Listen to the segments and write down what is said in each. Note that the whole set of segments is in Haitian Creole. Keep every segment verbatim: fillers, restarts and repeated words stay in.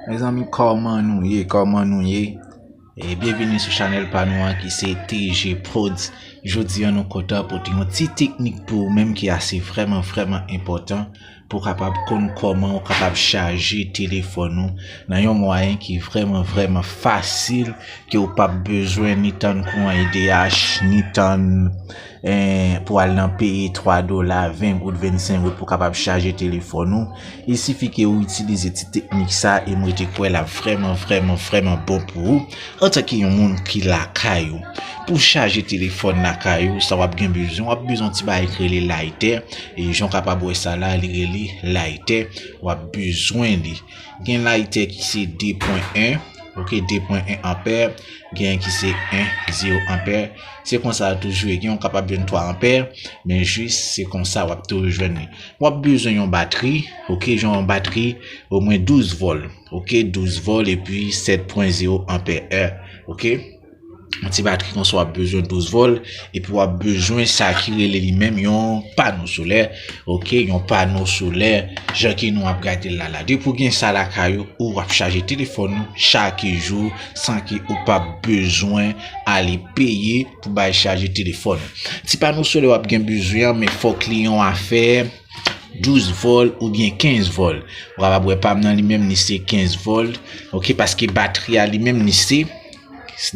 Mezanmi, kòman nou ye? Kòman nou ye? E byenvini sou chanèl pa nou an ki se T G Prodz. Jodi a nou kontan pote yon ti teknik pou ou menm ki ase vrèman, vrèman enpòtan pou w kapab konn kòman ou kapab chaje telefòn ou nan yon mwayen ki vrèman, vrèman fasil, ke w p ap bezwen ni tann kouran E D H, ni tann, eh, pou al nan peye twa dola, ven goud, vennsenk goud pou w kapab chaje telefòn ou. Il sifi ke ou itilize ti teknik sa e m rete kwè l ap vrèman, vrèman, vrèman bon pou ou. Antanke yon moun ki lakay ou, pou chaje telefòn lakay ou, sa w ap gen bezwen, w ap bezwen yon ti bagay ki rele laytè. E jan w kapab wè sa la, li rele laytè. W ap bezwen li. Gen laytè ki se de pwen en, ok, de pwen en anpè, gen ki se en zewo anpè. Se konsa l toujou ye. Gen w kapab jwenn twa anpè, men jis se konsa w ap toujou jwenn li. W ap bezwen yon batri, ok, yon batri omwen douz vòl, ok, douz vòl epi sèt pwen zewo anpè, ok. Yon ti batri konsa w ap bezwen douz vòl, epi w ap bezwen sa ki rele li menm yon pano solè, ok, yon pano solè, jan ke nou ap gade l la la. Depi w gen sa lakay ou, ou ap chaje telefòn ou chak jou, san ke ou p ap bezwen ale peye pou bay chaje telefòn ou. Ti pano solè w ap gen bezwen an, men fòk li yon afè douz vòl oubyen kenz vòl. Ou kapab wè pa m nan li menm, li se kenz vòl, ok, paske batri a li menm, li se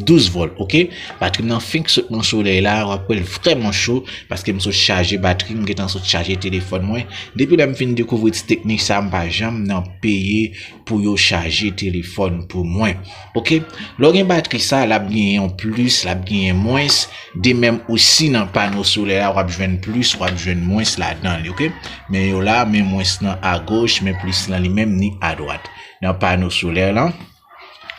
douz vòl, ok? Batri m nan fenk sot nan solèy la, w ap wè l vrèman cho, paske m sot chaje batri, m gentan sot chaje telefòn mwen. Depi lè m fin dekouvri ti teknik sa, m pa janm nan peye pou yo chaje telefòn pou mwen, ok? Lè w gen batri sa, l ap gen yon plis, l ap gen mwens, de menm osi nan pano solè a, w ap jwenn plis, w ap jwenn mwens ladan li, ok? Men yo la, men mwens lan agoch, men plis lan li menm ni adwat. Nan pano solè lan,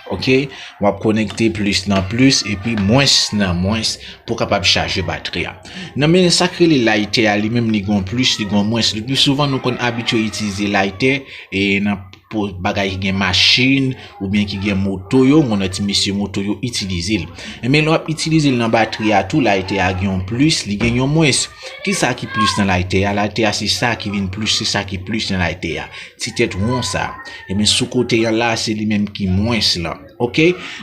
ok, w ap konekte plis nan plis epi mwens nan mwens pou w kapab chaje batri a. Nan men sa k rele laytè a, li menm li gon plis, li gon mwens. Le pli souvan nou konn abitye itilize laytè e nan pou bagay ki gen machin oubyen ki gen moto yo, m konn wè ti mesye moto yo itilize l. Enben lè w ap itilize l nan batri a tou, laytè a gen yon plis, li gen yon mwens. Kisa ki plis nan laytè a? Laytè a se sa ki vin plis, se sa ki plis nan laytè a. Ti tèt won sa. Enben sou kote an la, se li menm ki mwens lan. Ok?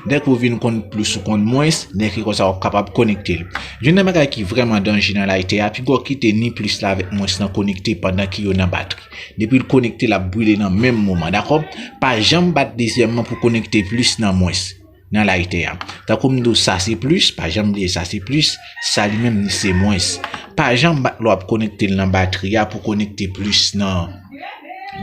Dèke ou vin konn plis ou konn mwens, dèke konsa w ap kapab konekte l. Youn nan bagay ki vrèman danje nan laytè a, piga w kite ni plis la avèk mwens lan konekte pandan ke yo nan batri. Depi l konekte, l ap brile nan menm moman, dakò? Pa janm bat dezyèm lan pou konekte plis nan mwens nan laytè a. Tankou m di w, sa se plis, pa janm bliye sa se plis, sa li menm li se mwens. Pa janm bat lè w ap konekte l nan batri a pou konekte plis nan,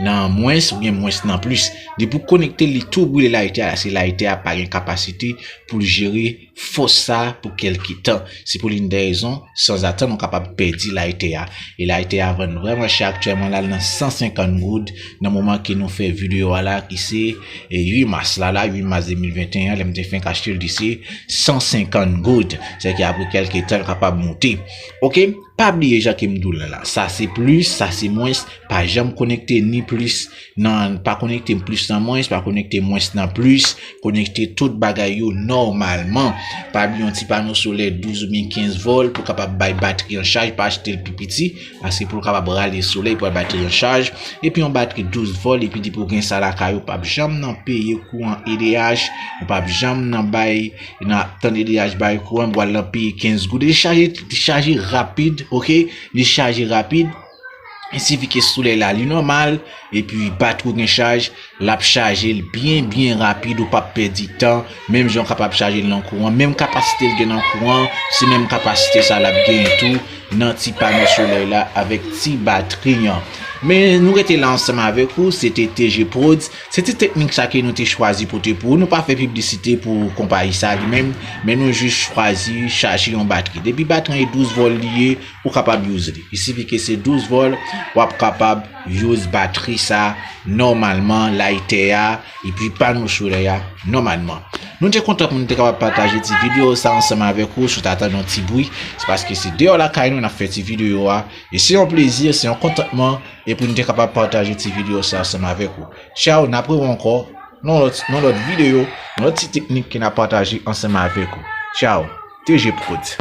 nan mwens oubyen mwens nan plis. Depi w konekte l, li tou brile laytè a, se laytè a pa gen kapasite pou l jere fòs sa pou kèlke tan. Se pou youn dè rezon, sanzatann ou kapab pèdi laytè a. E laytè a vann vrèman chè aktyèlman, l al nan san senkant goud nan moman ke nou fè videyo a la, ki se, e, uit mas la, la, uit mas de mil venteyen an, lè m te fenk achte l, li se san senkant goud. Sèke apre kèlke tan, l kapab moute. Ok? Pa bliye jan ke m di w la la. Sa se plis, sa se mwens. Pa janm konekte ni plis nan, pa konekte plis nan mwens, pa konekte mwens nan plis. Konekte tout bagay yo nòmalman. Pa bliye yon ti pano solè douz oubyen kenz vòl pou kapab bay batri an chaj. Pa achte l pi piti, paske pou l kapab rale solèy, pou batri an chaj. Epi yon batri douz vòl, epi depi w gen sa lakay ou, p ap janm nan peye kouran E D H, ou p ap janm nan bay, nan ap tann E D H bay kouran, pou al nan peye kenz goud. Li chaje, li chaje rapid, ok? Li chaje rapid. Il sifi ke solèy la li nòmal, epi batri w gen chaj, l ap chaje l byen, byen rapid, ou p ap pèdi tan, menm jan w kapab chaje l nan kouran, menm kapasite l gen nan kouran, se menm kapasite sa l ap genyen tou nan ti pano solèy la avèk ti batri an. Men nou rete la ansanm avèk ou, se te T G Prodz. Se ti teknik sa ke nou te chwazi pote pou ou. Nou pa fè piblisite pou konpayi sa li menm, men nou jis chwazi chaje yon batri. Depi batri an e douz vòl li ye, ou kapab use li. Il sifi ke se douz vòl, w ap kapab use batri sa nòmalman, laytè a, epi pano solèy a nòmalman. Nou te kontan pou nou te kapab pataje ti videyo sa ansanm avèk ou, si w ta tande yon ti bri, se paske se deyò lakay nou n ap fè ti videyo a. E se yon plezi, se yon kontantman, e pou nou te kapab pataje ti videyo sa ansanm avèk ou. Tchaw, n ap rewè ankò nan lòt, nan lòt videyo, nan lòt ti teknik ke n ap pataje ansanm avèk ou. Tchaw, T G Prodz.